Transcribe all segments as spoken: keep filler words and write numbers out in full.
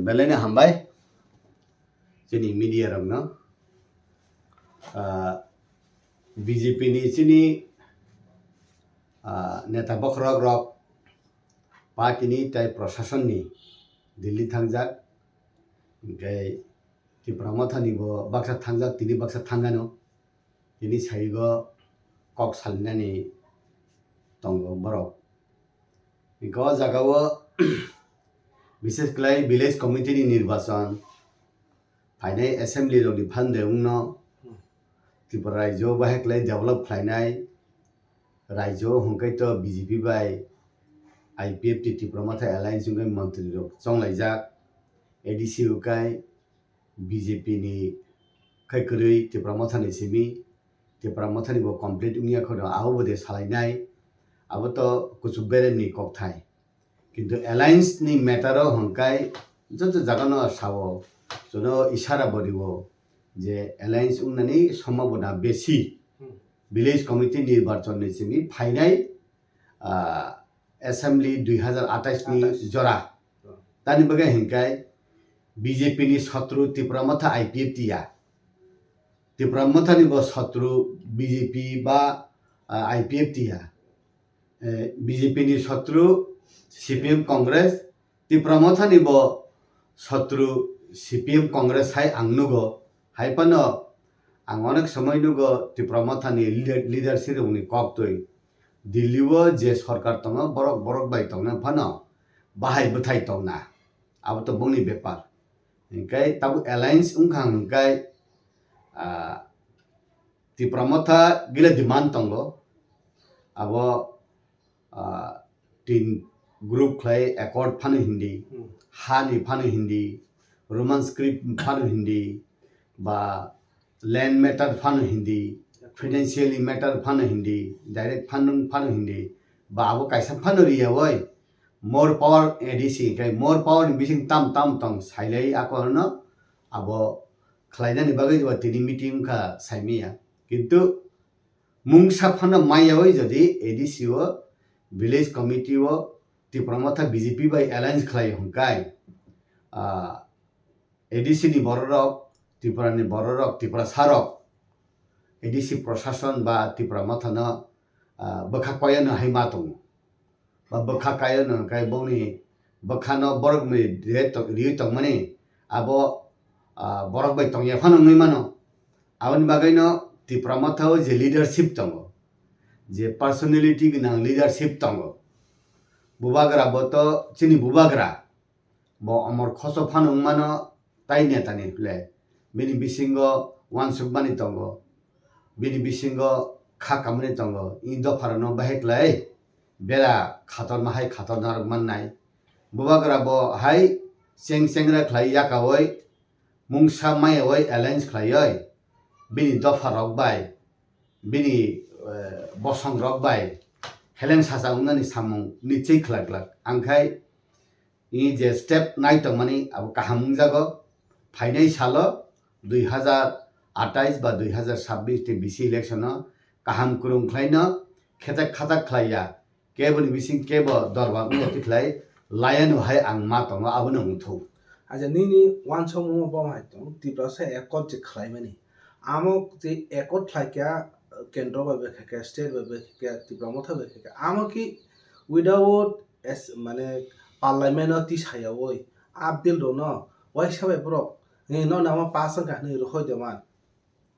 Belai no hambai chini media rokno. Ah, B J P ni chini, ah, neta bokhorok rok party ni tei proshashan ni Delhi thangjak, hingke Tipra Motha ni bo baksa thangjak, tini baksa thangano, tini saigo kok salinani tongo borok. Hingke o jaga o bishes khlai village committee ni nirbachon, phainai assembly rok ni phan de wngno Tripura rajyo bahai khlai develop khlainai rajyo hwnkhe to B J P bai I P F T Tipra Motha alliance wngwi montri rok chonglaijak, A D C wngkhe B J P ni khai kwrwi Tipra Motha ni simi, Tipra Motha ni bo complete wngya khono abo bo de salainai, abo to kuchuk berem ni kokthai. Kintu alliance ni matter o hwnkhai joto jaga no sao, jono isara bo rio je alliance wngnani sombhabona besi. Hmm. Village committee nirbachon ni simi phainai, ah, assembly dui hazar atais ni atais. Jora. Hmm. Tani bagwi hwnkhai B J P ni sotru Tipra Motha I P F T ya. Tipra Motha ni bo sotru B J P ba, ah, I P F T ya. Eh, B J P ni sotru C P M Congress, Tipra Motha ni bo sotru C P M Congress hai ang nugo. Hai phano ang onek somoi nugo Tipra Motha ni leader-, leadership rokni kok twi Delhi o je sorkar tongo, borok, borok bai tongna phano bahai bwthai tongna. Abo to bongni bepar. Hingkai tabuk alliance wngkha hingkai, ah, Tipra Motha gila demand tongo. Abo, ah, tin group khlai accord phano hindi, hmm, hani phano hindi, Roman script phano hindi, ba land matter phano hindi, financially matter phano hindi, direct funding phano hindi, ba abo kaisa phano riya oi, more power A D C, kai more power ni bising tam tam tong sailai ako no abo khlainani bagwi ba tini meeting wngkha saimaya. Kintu mungsa phano maya oi jodi A D C o village committee o Tipra Motha B J P bai alliance khlai hwnkhai, ah, A D C ni bororok, Tripura ni bororok, Tiprasa rok, A D C proshashan ba Tipra Motha no, ah, bwkha koyano hai ma tongo. Ba bwkha kaiyano hwnkhai bongni bwkhano borok ni riwi tong-, riwi tongmani abo, ah, borok bai tongya phano wngwi mano. Aboni bagwino Tipra Motha o je leadership tongo, je personality gwnang leadership tongo, bubagra bo to chini bubagra, bo omor khoso phano wngmano tai netani le. Bini bisingo uansukmani tongo, bini bisingo kha kamani tongo, i dopharano bahai klai bera khatorma hai khatorna rok mannai. Bubagra bo hai cheng chengra khlai yakaui mungsa maiyaui alliance khlaiui bini dopha rok bai, bini, eh, bosong rok bai heleng sacha wngnani samung ni chwi khlak khlak. Angkhai i je step nai tongmani abo kaham wngjago. Phainai salo dui hazar atais ba dui hazar sabbish ni bisi election no kaham kwrwng khlaino khetak khatak khlaiya, keboni bising kebo dorbar wngya tikhlai layano hai ang ma tongo abono wngthok. Aja nini uansukmung bo hai tong Tiprasa accord je khlaimani, amo je accord khlaikha kendro bai bai khaikha, state bai bai khaikha, Tipra Motha bai khaikha, amo ki without as, mane, parliament o tisayaui a bill rokno waisa bai borok, eh, no nangma pass wngkha hinwi rohoi de man.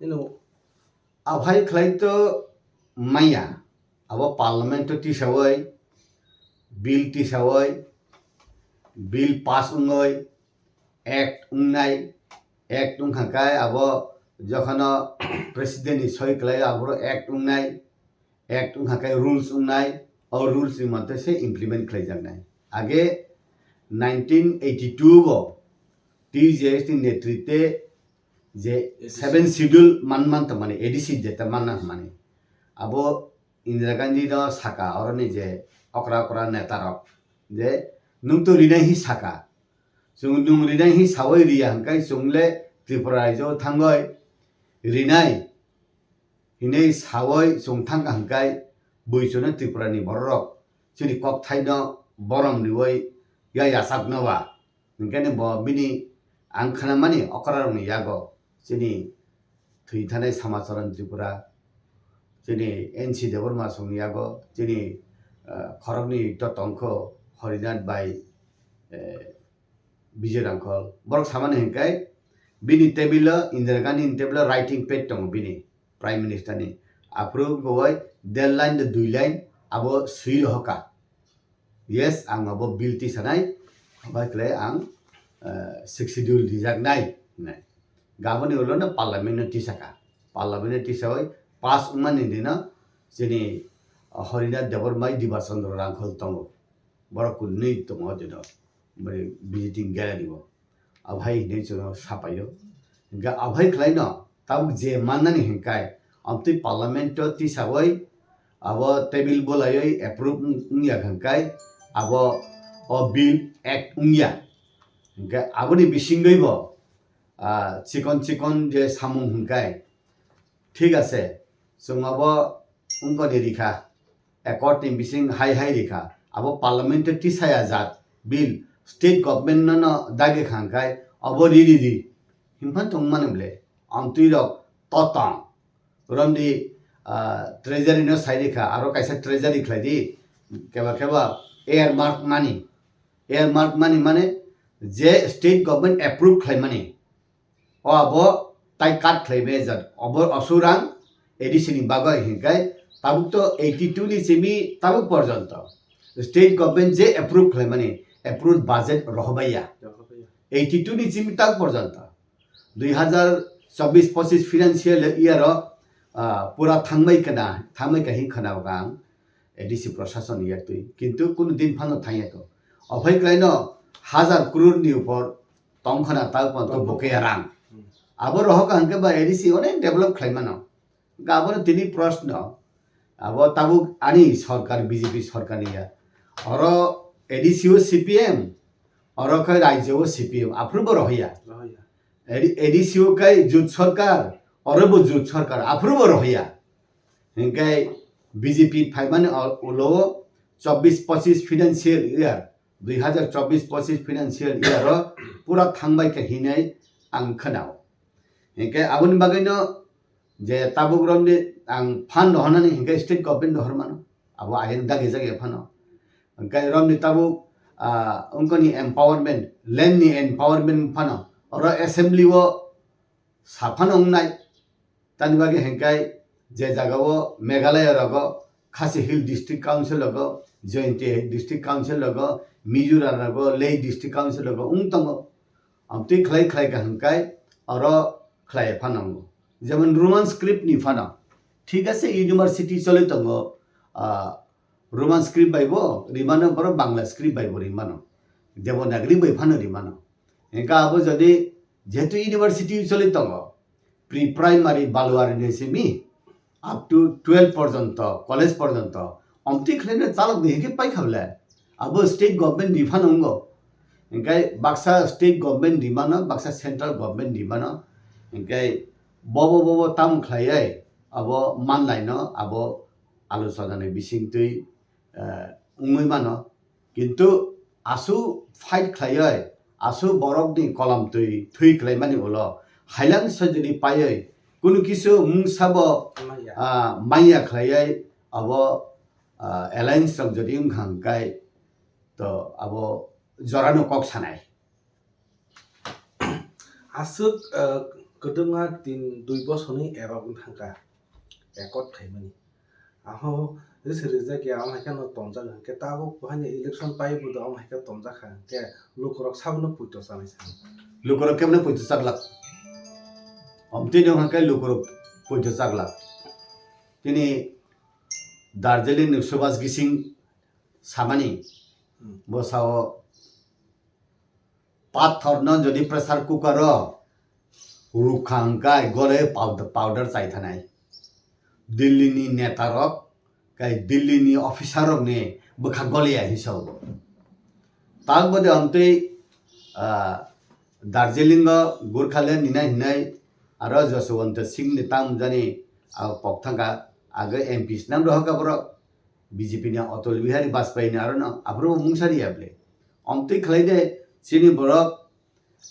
Ino. Aphai khlai to maya, abo parliament o tisaui, bill tisaui, bill pass wngwi, act wngnai, act wngkha khe abo jokhono president ni soi khlai aboro act wngnai, act wngkha khe rules wngnai, o rules ni mate se implement khlaijaknai. Age nineteen eighty-two bo T J S ni netritwe je seven schedule man man tongmani, A D C jeta manna hwnmani. Abo Indira Gandhi no saka oroni je okra okra neta rok je nwng to rinai hi saka. Chwng nwng rinai hi saui riya hwnkhe chwng le Tripura raijo thangoi rinai hinwi saui chwng thangkha hwnkhe bui chwngno Tripura ni bororok chini kokthaino borom riui ya yachakno ba Hinkhe ni bo bini ang khnamani okrarokni yago chini thwi thanai Samacharan Tripura, chini N C Debbarma songni yago, chini, ah, khoroknwi to tongkho Harinath bai, eh, Bijoy Rangkhol. Borok samani hinkhe bini table o, Indira Gandhi ni table o writing pad tongo bini, Prime Minister ni. Aphuru gowai der line de dui line abo swi rohoka. Yes, ang abo bill tisanai, abo khlai ang, eh, Sixth Schedule rijaknai hinwi. Gaboni ulo no Parliament no tisaka. Parliament no tisawi pass wngmani dino chini, eh, Harinath Debbarma, Diba Chandra Rangkhol tongo. Borok kunui tongo dino. Bini visiting gallery o. Abohai hinwi chwngno sapaio. Hinkhe abohai khlaino tabuk je mannani hinkhai, amtwi Parliament o tisawai abo table bolaioi approve wng-, wngya hinkhai abo o bill act wngya. Hinkhe aboni bisingwi bo, ah, chikon chikon je samung hinkhai, thik ase, chwng abo wngkoni rikha. Accord ni bising hai hai rikha. Abo Parliament o tisaya jat bill, state government no no dagi kha hinkhai abo ri ri ri. Hinphan tong mani ble. Amtwi rok totong. Romdi, ah, treasury no sai rikha, aro kaisa treasury khlai di. Keba keba earmark money. Earmark money mane je state government approve khlai mani. O abo tai cut khlai bai jak. Obo aswk rang A D C ni bagwi hinkhai tabuk to eighty two ni simi tabuk porjonto state government je approve khlai mani approved budget rohobaiya. Eighty two ni simi tabuk porjonto dui hazar chobbish pochish financial year o, ah, pura thangbai kana, thangbai kahi khana ang A D C prosason ni yaktwi. Kintu kunu din phano thangya ko. Ophai klaino hazar crore ni upor tongkhana tau pon to Tongkha. Bokya rang. Hmm. Abo rohok hangke ba A D C onek develop khlai mano. Hingke abono tini proshno. Abo tabuk ani sorkar B J P sorkar ni ya. Oro A D C o C P M, oro khe rajyo o C P M, aphuru bo rohya. Rohya. A D C o khe jut sorkar, oro bo jut sorkar, aphuru bo rohya. Hingke B J P phaimani o-, ulo chobbish pochish financial year, dui hazar chobbish pochish financial year o pura thangbai khe hinai ang khwnao. Hingke aboni bagwino je tabuk romni ang phan rohornani hingke state government rohor mano. Abo ayang dagi jagya phano. Hingke romni tabuk, ah, wngkoni empowerment, land ni empowerment phano. Oro assembly o sa phano wngnai. Tani bagwi hingke je jaga o Meghalaya rogo, Khasi Hill District Council rogo, Jaintia District Council rogo, Mizoram rogo, Leh District Council rogo wng tongo. Amtwi khlai khlai ka hingkai oro khlai phano wngo. Jemon Roman script ni phano. Thik ase, university choli tongo, ah, Roman script bai bo rimano, borok Bangla script bai bo rimano. Devanagari bai phano rimano. Hingke abo jodi jehetu university choli tongo, pre-primary Baluari ni simi up to twelve porjonto, college porjonto, omtwi khlaina chalok di hingke paikha bole. Abo state government ni phano wngo. Hingke baksa state government ni mano, baksa central government ni mano. Hingke bobo bobo tam khlaiwi abo manlaino abo alochona ni bisingtwi, eh, wngwi mano. Kintu aswk fight khlaiwi, aswk borokni kolam twi thwi khlaimani ulo hailang se jodi paiwi kunu kisu mungsa bo, Manya. Ah, manya khlaiwi abo, ah, alliance rok jodi wngkha hwnkhe to abo jorano kok sanai. Aswk, ah, kwdwkma tin dui bosorni erok wng thangkha, accord khaimani. Aho rwse rijak ya, omo hai kheno tonjak, hwnkhe tabuk bo haino election pai bo do omo hai khe tonjak kha, hwnkhe lukurok sabono puito chanai sa. Lukurok kebono puito chaklak. Omtwi no hwnkhe lukurok puito chaklak. Tini Darjeeling ni Subhash Gising samani, hmm, bo sao, pathor no jodi pressure cooker o rukha hwnkhe gole powd-, powder chai thanai. Delhi ni neta rok, kai Delhi ni officer rok ni bwkha gole ya hinwi sao bo. Tak bode amtwi, ah, Darjeeling o Gurkhaland ni nai hinai aro Jaswanta Singh ni tam jani, ah, pok thangkha, age M P swnam rohorkha borok. B J P ni Atal Bihari Vajpayee ni aro no aphuru bo mungsa riya ble. Omtwi khlai de Chini borok,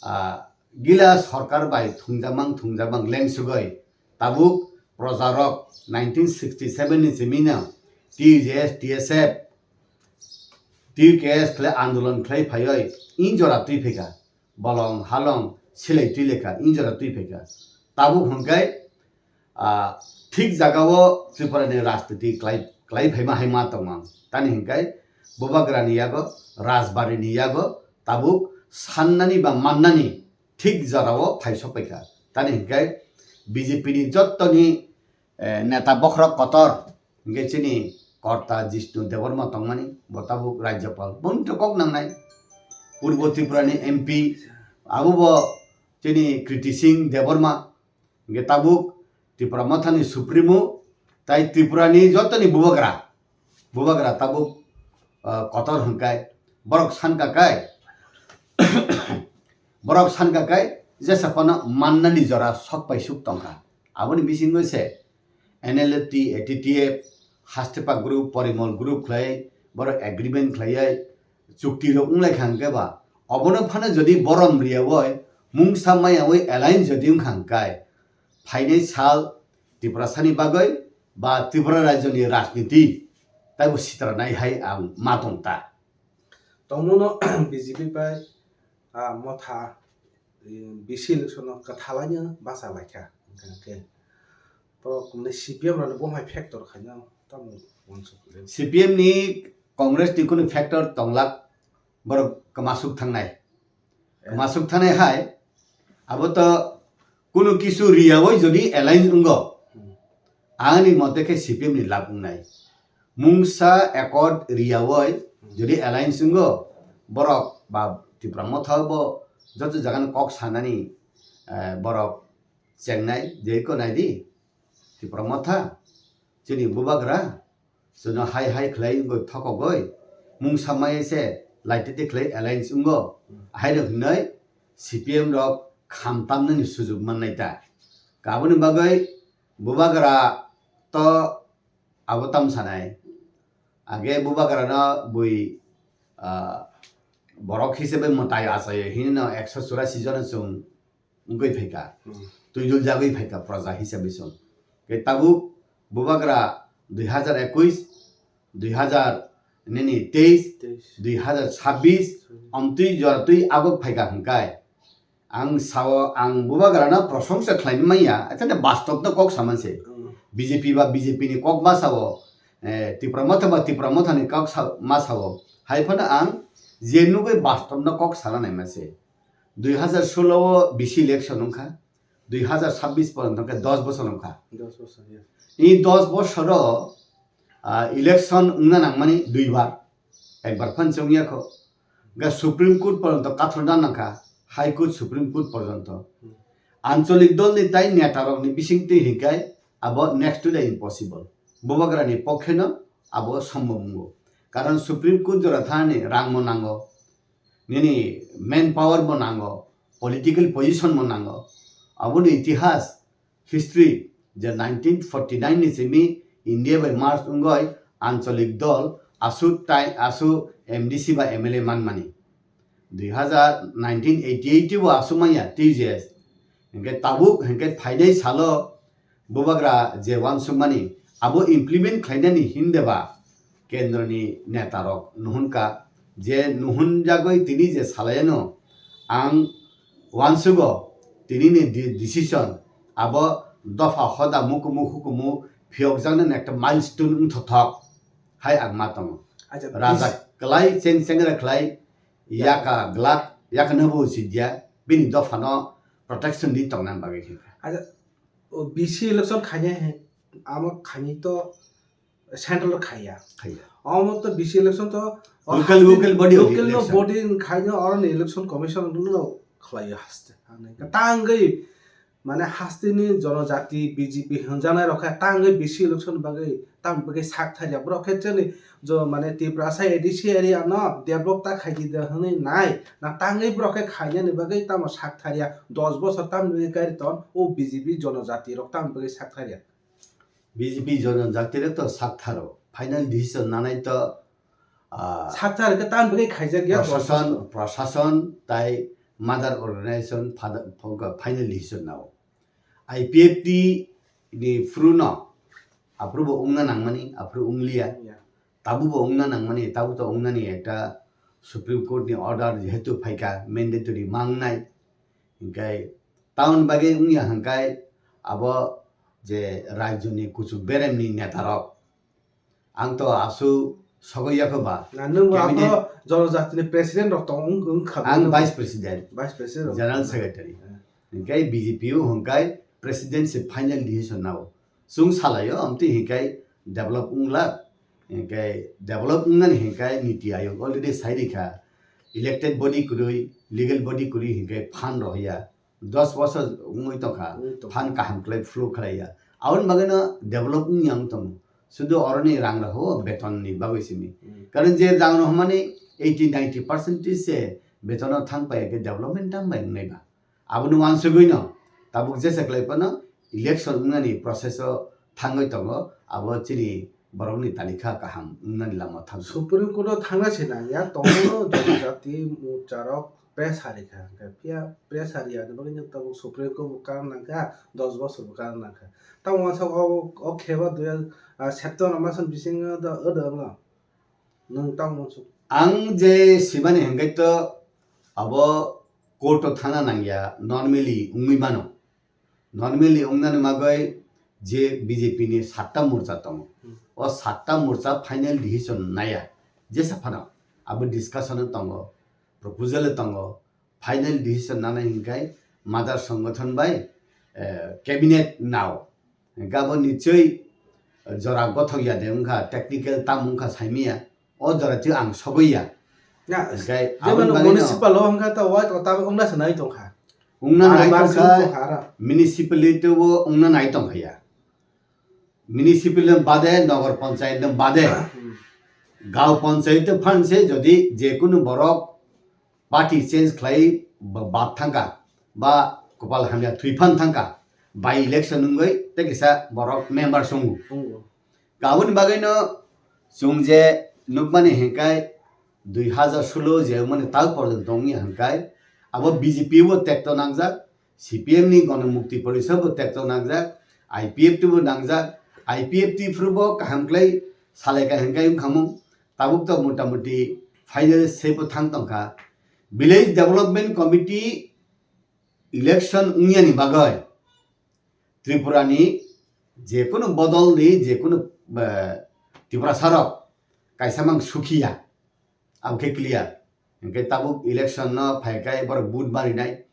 ah, gila sorkar bai thungjakmang thungjakmang lengsugwi tabuk projarok nineteen sixty seven ni simi no T U J S, T S F, T U K S khlai andolon khlai phaiwi injora twi phaikha, bolong halong silai twi lekha injora twi phaikha. Tabuk hwnkhai, ah, thik jagao Tripura ni rajniti klai, klai phaima hai ma tongmang. Tani hwnkhai Bubagra ni yago, Rajbari ni yago tabuk sannani ba mannani thik jorao phai sokpaikha. Tani hwnkhai B J P ni jottoni, eh, neta bokhorok kotor, hwnkhe chini Korta Jishnu Debbarma tongmani, bo tabuk Rajyapal. Boni to kok nangnai. Purbo Tripura ni M P, abo bo chini Kriti Singh Debbarma, hwnkhe tabuk Tipra Mothani Supremo, tai Tripura ni jottoni Bubagra. Bubagra tabuk, ah, kotor hwnkhai, borok sankha kai, borok sankha kai, jesa phano mannani jora sok pai suk tongkha. Aboni bisingo se N L F T, A T T F, Hastepa group, Porimol group khlai, borok agreement khlaiwi chukti rok wnglaikha hwnkhe ba, obono phano jodi borom riyawoi, mungsa mayawi alliance jodi wngkha hwnkhe, phainai sal Tiprasani bagwi ba Tripura rajyoni rajniti taibo sitranai hai ang ma tong ta. Tongmano B J P bai, ah, Motha, eh, B C election no kwthalaino bacha laikha. Hwnkhe borok C P M rokni bo hai factor khaino tamo uansuk le. C P M ni Congress ni kunu factor tonglak borok kwmasuk thangnai. Kwmasuk thanai hai, abo to kunu kisu riyawoi jodi alliance wngo, hmm, ani mote khe C P M ni lab wngnai. Mungsa accord riyawoi jodi alliance wngo, borok ba Tipra Motha bo joto jaga no kok sanani, eh, borok chengnai, je ko nai di, Tipra Motha, chini Bubagra, chwngno hai hai khlai wngwi thokogwi mungsa mai se laitete khlai alliance wngo. Hmm. Hai rok hinwi C P M rok kham tamnani sujuk mannai ta. Aboni bagwi Bubagra to abo tam sanai. Age Bubagra no bui, ah, borok hisabe mwtai achai hino ekso churasi jona chwng wngwi phaikha, hmm, twiduljagwi phaikha proja hisabe chwng. Khe tabuk Bubagra dui hazar ekush, dui hazar nini teis, teis, dui hazar sabbish, hmm, omtwi jora twi abo phaikha hwnkhai. Ang sao, ang Bubagrano prosongsa khlaina manya, athene bastobno kok samanse. Hmm. B J P ba B J P ni kok ma sao, eh, Tipra Motha ba Tipra Mothani kok sa-, ma sao. Hai phano ang je nugwi bastobno kok sana nai mase. Dui hazar solo o B C election wngkha, dui hazar sabbish poronto khe dos bosor wngkha. Dos bosor, yes. I dos bosoro, ah, election wngna nangmani duibar, ekbar phan se wngya kho. Ga Supreme Court poronto kathorna nangkha, High Court, Supreme Court poronto. Hmm. Ancholik dolni tai netarokni bisingtwi hinkhai abo next to the impossible. Bubagrani pokheno abo sombhob wngo. Karon Supreme Court jora thani rangmo nango, nini manpower bo nango, political position bo nango. Aboni itihas, history, je nineteen forty nine ni simi India bai merge wngoi ancholik dol asu tai, asu M D C ba M L A manmani. Dui hazar, nineteen eighty eight bo asu manya T J S. Hingke tabuk hingke phainai salo Bubagra je wansukmani abo implement khlainani hindeba kendroni netarok nuhunka je nuhunjagoi tini je salayano ang wansugo tinini di-, decision abo dopha hoda mukumu hukumu phiyokjaknani ekta milestone wngthothok hai ang ma tongo. Acha, Raja bis- kwlai cheng chengra khlai yaka glak yaka nobo sijya bini dophano protection di tongna bagwi khe. Acha, o B C election khainai he, amo khainai to central khaiya. Khaiya. Omo to B C election to o Local, haste local body local no election. Body khainai oro ni election commission no khlaiya haste. Ang nai tangwi mane haste ni jonojati B J P hwnjanai rok khe tangwi B C election bagwi tang bagwi sak tharya. Borok khe chini jo mane Tiprasa A D C area no develop ta khaidi de hwnwi nai. Na tangwi borok khe khainani bagwi tamo sak tharya. Dos bosor tamni bagwi kari ton o B J P jonojati rok tamni bagwi sak tharya. B J P jonojati rok to sak tharo. Final decision nanai to ah, Sakthar ke tan bwkhe khaijak ya, proshason, proshason tai mother organization father, final decision nao. I P F T ni phuru no aphuru bo wngna nangmani, aphuru wnglia. Ya. Tabu bo wngna nangmani, tabu to wngnani ekta Supreme Court ni order jehetu phaika mandatory mangnai. Hinkhe town bagwi wngya hinkhe abo je rajyoni kuchuk beremni netarok. Ang to asu sogwi yakho ba. Na, nwng bo cabinet aphano jonojatini president rok tong wng, wng kha. Ang nwng vice president, vice president rok general tong. Secretary. Eh. Hinkhe B J P o hinkhe president se final decision nao. Chwng salaio, amtwi hinkhe develop wngla. Hinkhe develop wngnani hinkhe Niti Ayog already sai rikha. Elected body kwrwi, legal body kwrwi hinkhe phan rohya. Dos bosor wngwi tongkha, wngwi tongkha. Phan kaham khlai flow khlaiya. Aboni bagwino develop wngya wng tongo. Sudu oroni rang rok ho beton ni bagwi simi. Hmm. Karon je rang rok hwnmani eighty ninety percent se betono thang paiya khe development tang bai wngnai ba. Aboni uansugwino tabuk jesa khlai phano election wngnani process o thangwi tongo, abo chini borokni talikha kaham wngnani lama thango. Supreme Court o thangna se nangya, tongo jonojati morcha rok press hari kha, hwnkhe phiya press hari ani bagwi tabuk Supreme Court bo kang nangkha, dos bosor bo kang nangkha. Tamo uansuk o, o kheba dui, ah, September masan bisingo do, odo wngno. Nwng tamo uansuk. Ang je simani hwnkhe to abo court o thangna nangya, normally wngwi mano. Normally wngnani bagwi je B J P ni satta morcha tongo. Hmm. O satta morcha final decision naya. Jesa phano abo discussion o tongo, proposal o tongo, final decision nanai hinkhe mother songothon bai, eh, cabinet nao. Hinkhe abo nichoi jora gothok ya de wngkha, technical tam wngkha saimanya. O jora twi ang sogwi ya. Ya, hinkhe jemon aboni bagwi no municipal o hwnkha ta wai to tabuk wngna se nai tongkha. Wngna nai tongkha, municipality o wngna nai tongkha ya. Municipal no bade, nogor panchayat no bade. Hmm. Gaon panchayat o phan se jodi je kunu borok party change khlai ba-, bad thangkha, ba kopal hamya thwi phan thangkha, by election wngwi tei kisa borok member songo. Songo. Aboni bagwino chwng je nukmani hinkhe dui hazar solo je wngmani tak porjonto wngya hinkhe abo B J P bo tekto nangjak, C P M ni Gono Mukti Porishad bo tekto nangjak, I P F T bo nangjak, I P F T phuru bo kaham khlai salai ka hinkhe wngkhamung, tabuk to motamuti final se bo thang tongkha. Village Development Committee election wngyani bagwi Tripura ni jekunu bodol ni jekunu, eh, Tiprasa rok kaisa mang sukhiya, abokhe clear. Hinkhe tabuk election no phaikai borok vote marinai,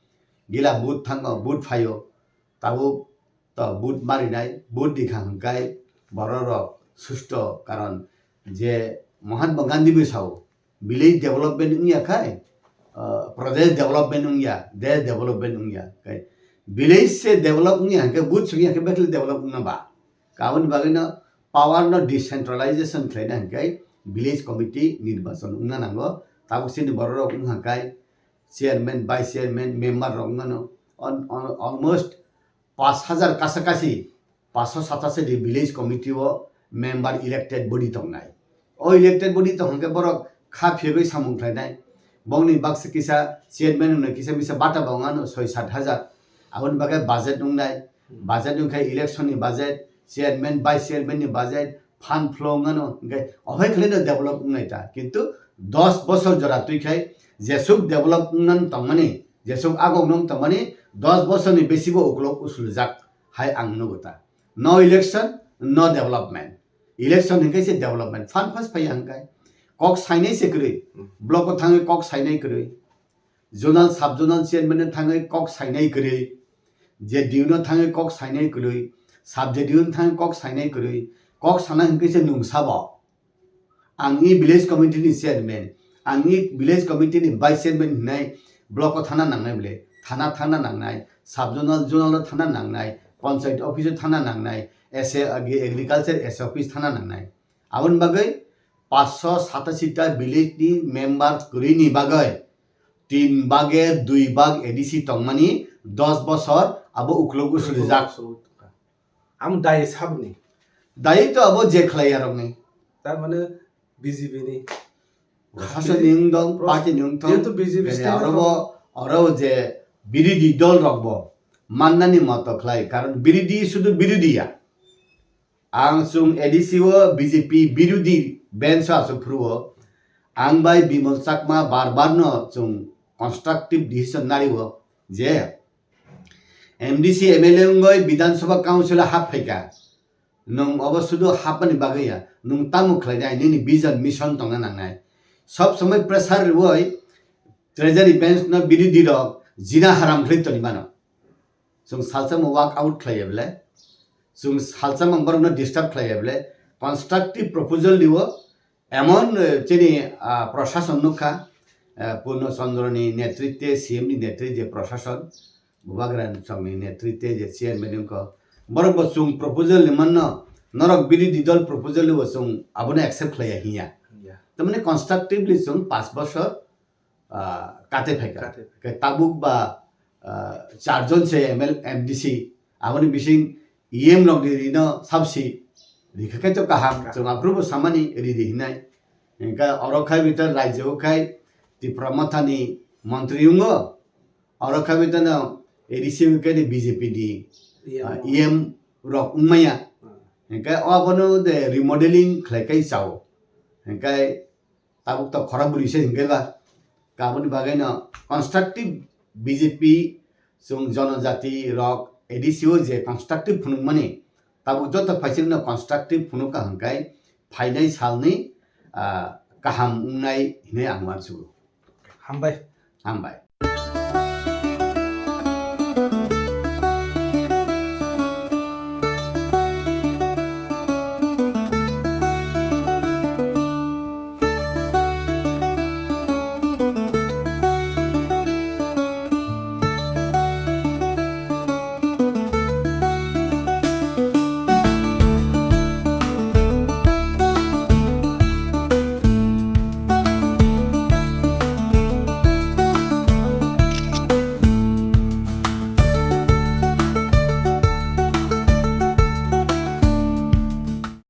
gila vote thango, vote phaio, tabuk to vote marinai, vote rikha hinkhe borok rok susto, karon je Mahatma Gandhi bo sao, village development wngya khai, ah, Pradesh development wngya, Desh development wngya khai. Village se develop wngya hinkhe, vote sukya hinkhe, bekle develop wngna ba. Aboni bagwino power no decentralization khlaina hinkhe village committee nirbachon wngna nango. Tabuk chini borok rok wngkha khai chairman, vice chairman, member rok wngmano. On, on, almost pash hajar kasa kasi, pash sata se di village committee o member elected body tongnai. O elected body tong hwnkhe borok kha phiyogwi samung khlainai. Bongni baksa kisa chairman wngno kisa misa bata bo wngano soi sat hajar. Aboni bagwi budget wngnai. Budget wngkha election ni budget, chairman, vice chairman ni budget, fund flow wngano, hwnkhe ophai khlai no develop wngnai ta. Kintu dos bosor jora twi khai jesuk develop wngnan tongmani, jesuk agok nung tongmani, dos bosor ni besi bo ukulok usuljak hai ang nugo ta. No election, no development. Election hinkhe se development. Fund pass phaiya hinkhe. Kok sainai se kwrwi. Hmm. Block o thangwi kok sainai kwrwi. Zonal, sub zonal chairman no thangwi kok sainai kwrwi. J D U no thangwi kok sainai kwrwi. Sub J D U no thangwi kok sainai kwrwi. Kok sana hinkhe se nung sabo. Ang i village committee ni chairman, ang i village committee ni vice chairman hinai block o thana nangnai bole, thana thana nangnai, sub zonal, zonal o thana nangnai, panchayat office o thana nangnai, S A, agri-, agriculture S A office thana nangnai. Aboni bagwi paanch sho satashi ta village ni member kwrwi ni bagwi tin bage dui bag A D C tongmani dos bosor abo ukulok usuljak. Amo dai sabni. Dai to abo je khlai yarokni. Tar mane B J P ni. Prashasan ni wng dong, Pras-, party ni wng thong. Jehetu B J P Bini state aro no bo, aro je birodhi dol rok bo mannani moto khlai, karon birodhi sudu birodhi ya. Ang chwng A D C o B J P birodhi bench o aswk phuru o. Ang bai Bimal Chakma bar bar no chwng constructive decision nari o je M D C M L A wngoi Bidhan Sabha Council o hap phaikha. Nwng obo sudu hapmani bagwi ya, nwng tamo khlainai, nini vision mission tongna nangnai. Sob somoi pressure rwoi treasury bench no birodhi rok jina haram khlai toni mano. Chwng salsa mo work out khlai ya bele, chwng salsa mo borok no disturb khlai ya bele, constructive proposal diwo. Emon, eh, chini, ah, prashason nukha, eh, Purno Chandra ni netritwe, C M ni netritwe je prashason, Bubagra ni chwng ni netritwe je chairman wngkha, borok bo chwng proposal ni manno, norok birodhi dol proposal ni bo chwng abono accept khlaiya hinya. Ya. Tamani constructively chwng panch bosor, ah, kate phaikha. Kate phaikha. Ke tabuk ba, ah, charjon se M L, M D C, aboni bising E M rok ni rino sabsi rikha khe to kaham, kaham. Chwng aphuru bo samani ridi hinai. Hingkhe oro khai bitan rajyo khai Tipra Motha ni montri wngo. Oro khai bitan no A D C wngkhe ni B J P ni, E M ah, rok. E M rok wngmaya. Hmm. Hingkhe o abono de remodeling khlai kai chao. Hingkhe tabuk to khorok bwrwi se hingkhe ba. Kaboni bagwi no constructive B J P chwng jonojati rok A D C o je constructive phunukmani, tabuk joto phaisingno constructive phunukha hwnkhe phainai salni, ah, kaham wngnai hinwi ang uansugo. Hambai. Hambai.